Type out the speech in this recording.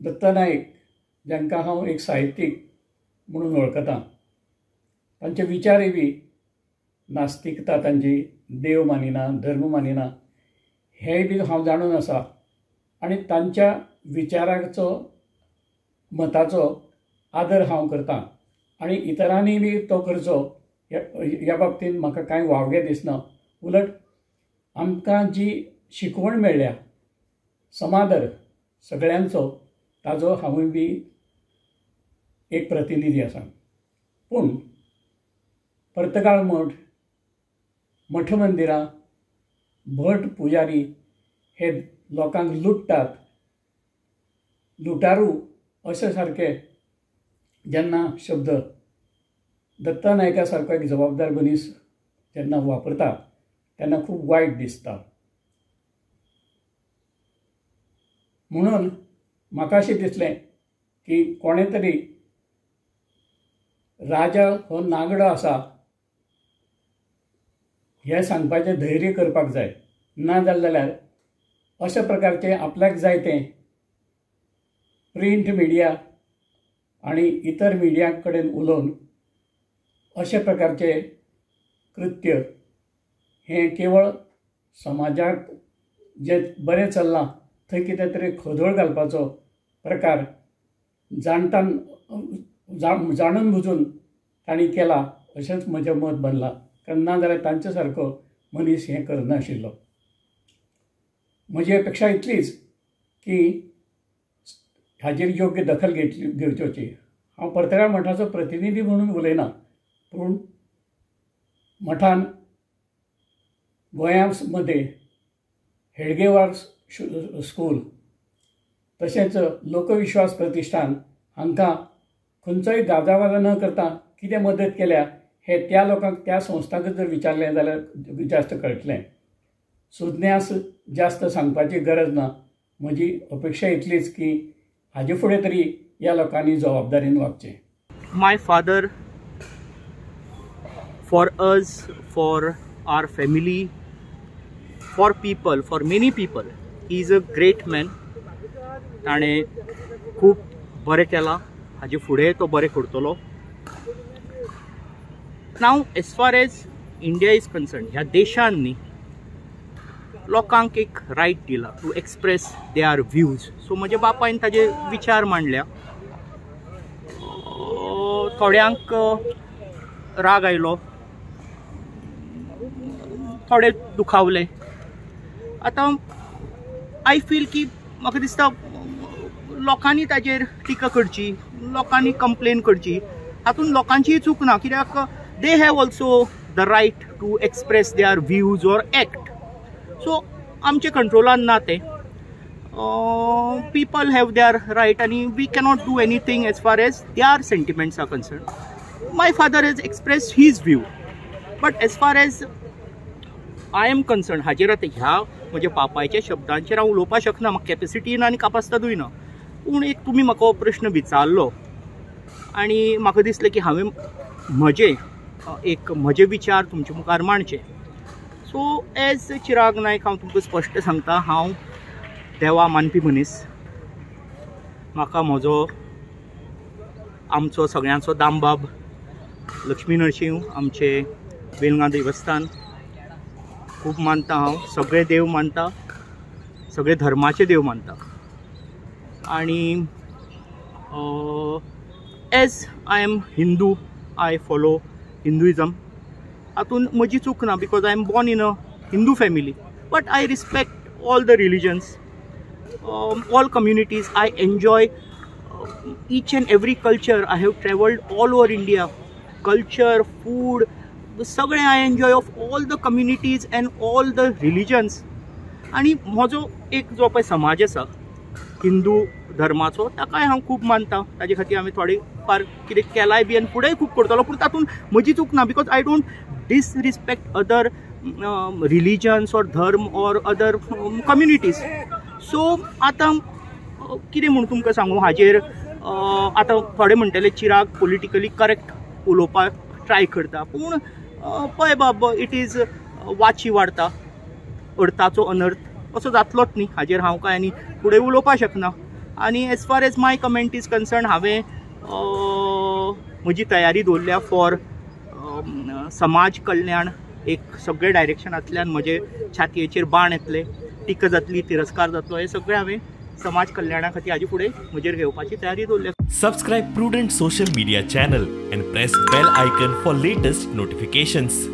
दत्ता नायक जांकां हांव एक साहित्यीक म्हणून वळखतां, तांचे विचारय बी नास्तिकता, तांची देव मानिना, धर्म मानिना हेंय बी हांव जाणून आसा आनी तांच्या विचाराचो, मताचो आदर हांव करतां आनी इतरांनी बी तो करचो ह्या बाबतींत म्हाका कांय वावगें दिसना. उलट आमकां जी शिकवण मेळ्ळ्या समादर सगळ्यांचो, ताजो हांवूय बी एक प्रतिनिधी आसा. पूण पर्तगाळ मठ, मठ मंदिरां, भट पुजारी हे लोकांक लुट्टात, लुटारू अशे सारके जेन्ना शब्द दत्ता नायका सारको एक जबाबदार मनीस जेन्ना वापरता तेन्ना खूब वायट दिसता. म्हणून म्हाका अशें दिसलें की कोणें तरी राजा हो नागडो आसा हें सांगपाचें धैर्य करपाक जाय, ना जालें जाल्यार अशा प्रकारचें आपल्याक जाय तें प्रिंट मिडिया आनी इतर मिडिया कडेन उलोवन अशा प्रकारचें कृत्य हें केवळ समाजाक जें बरें चल्लां थंय कितें तरी खोदोळ घालपाचो प्रकार जाणतान जाणून बुजून तांणी केला अशेंच म्हजें मत बनलां. कारण ना जाल्यार तांचे सारको मनीस हें करनाशिल्लो. म्हजी अपेक्षा इतलीच की हाजेर योग्य दखल घेवची. हांव पर्तगाळ मठाचो प्रतिनिधी म्हणून उलयना, पूण मठान गोंया मदें हेडगेवार स्कूल तशेंच लोकविश्वास प्रतिश्ठान हांकां खंयचोय गाजावाजा न करता कितें मदत केल्या हे त्या लोकांक, त्या संस्थांक जर विचारलें जाल्यार जास्त कळटलें. सुज्ञास जास्त सांगपाची गरज ना. म्हजी अपेक्षा इतलीच की हाजे फुडें तरी ह्या लोकांनी जबाबदारीन वागचें. My father for us, for our family, for people, for many people, he is a great man. ताणें खूब बरें केलां, हाजे फुडें तो बरें करतलो. Now as far as India is concern, ह्या देशान न्ही लोकांक एक रायट दिला to express there views. So म्हज्या बापायन ताजे विचार मांडल्या, थोड्यांक राग आयलो, थोडे दुखावले. आतां I feel की म्हाका दिसता लोकांनी ताजेर टिका करची, लोकांनी कंप्लेन करची, हातून लोकांचीय चूक ना, कित्याक they have also the right to express their views or act. So आमचे कंट्रोलान ना तें, पीपल have there right आनी we cannot do anything as far as their sentiments are concern. My father has expressed his view, but as far as I am concern, हाजेर आतां ह्या म्हज्या बापायच्या शब्दांचेर हांव उलोवपाक शकना, म्हाका कॅपेसिटी ना आनी कापास्तादूय ना. पूण एक तुमी म्हाका हो प्रश्न विचारलो आनी म्हाका दिसलें की हांवें म्हजे एक म्हजे विचार तुमचे मुखार मांडचे. सो एज चिराग नायक हांव तुमकां स्पश्ट सांगता, हांव देवा मानपी मनीस. म्हाका म्हजो आमचो सगळ्यांचो दामबाब लक्ष्मी नरशिंव, आमचे वेलंगा देवस्थान खूब मानता हांव, सगळे देव मानता, सगळे धर्माचे देव मानता. आनी as I am Hindu, I follow Hinduism. हातून म्हजी चूक ना, because I am born in a Hindu family, but I respect all the religions, all communities. I enjoy each and every culture. I have travelled all over India. Culture, food, सगळें I enjoy of all the communities and all the religions. आनी म्हजो एक जो पळय समाज आसा हिंदू धर्माचो, ताकाय हांव खूब मानता. ताजे खातीर हांवें थोडे फार कितें केलाय बी आनी फुडेंय खूब करतलो, पूण तातूंत म्हजी चूक ना, because I don't disrespect other religions or धर्म ऑर अदर कम्युनिटीज. सो आतां कितें म्हूण तुमकां सांगू हाजेर. आतां थोडे म्हणटले चिराग पॉलिटिकली करेक्ट उलोवपाक ट्राय करता, पूण पळय बाब, it is वाची वाडता, अर्थाचो अनर्थ असो जातलोच न्ही. हाजेर हांव कांय आनी फुडें उलोवपाक शकना. आनी as far as my comment is concern, हांवें म्हजी तयारी दवरल्या फॉर समाज कल्याण. एक सगळे डायरेक्शनांतल्यान म्हजे छातयेचेर बाण येतले, टिका जातली, तिरस्कार जातलो, हे सगळें हांवें समाज कल्याणा खातीर हाजे फुडें म्हजेर घेवपाची तयारी दवरल्या. Subscribe Prudent social media channel and press bell icon for latest notifications.